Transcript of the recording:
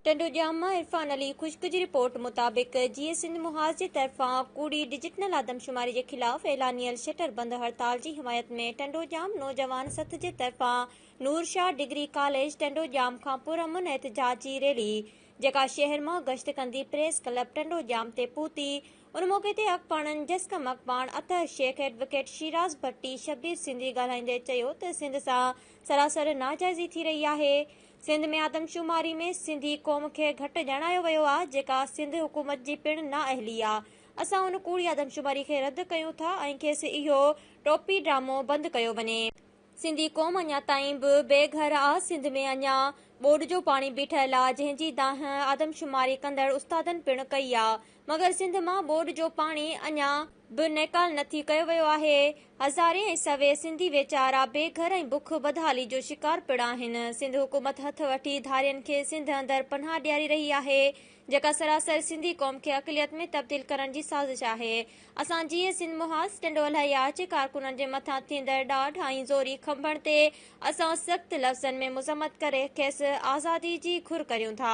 ٽنڊوڄام مان عرفان علي خشڪ جي رپورٽ مطابق جيئي سنڌ محاذ جي طرفان ڪوڙي ڊجيٽنل آدمشماري جي خلاف اعلانيل شٽر بند هڙتال جي حمايت ۾ ٽنڊوڄام نوجوان سٿ جي طرفان نور شاهه ڊگري ڪاليج ٽنڊوڄام کان پرامن احتجاجي ريلي جيڪا شهر مان گشت ڪندي پريس ڪلب ٽنڊوڄام تي پهتي ان موقعي تي اڳواڻن جسقم اڳواڻ اطهر شيخ ايڊووڪيٽ شيراز ڀٽي شبير سنڌي ڳالهائيندي چيو ته سنڌ سان سراسر ناجائزي ٿي رهي آهي سنڌ ۾ آدمشماري ۾ سنڌي قوم کي گهٽ ڄاڻايو ويو آ جيڪا سنڌ حڪومت جي پڻ نااهلي آ. اسان ان ڪوڙي آدمشماري کي رد ڪيون ٿا ۽ کيس اهو ٽوپي ڊرامو بند ڪيو وڃي. سنڌي قوم اڃا تائين به بي گهر آ سنڌ ۾ اڃا ٻوڏ جو پاڻي بيٺل آ جنهن جي دانهن آدمشماري ڪندڙ استادن پڻ ڪئي آ مگر سنڌ مان ٻوڏ جو پاڻي اڃا به نيڪال نه ٿي ڪيو ويو آهي. هزارين ۽ سوين سنڌي ويچارا بي گهر ۽ بک بدحالي جو شڪار پڻ آهن. سنڌ حڪومت هٿ وٺي ڌارين کي سنڌ اندر پناهه ڏياري رهي آهي، جيڪا سراسر سنڌي قوم کي اقليت ۾ تبديل ڪرڻ جي سازش آهي. اسان جيئي سنڌ محاذ ٽنڊو الهيار جي ڪارڪنن جي مٿان ٿيندڙ ڏاڍ ۽ زوري کنڀڻ تي اسان سخت لفظن ۾ مذمت ڪري کيس آزادي جي گهر ڪريون ٿا.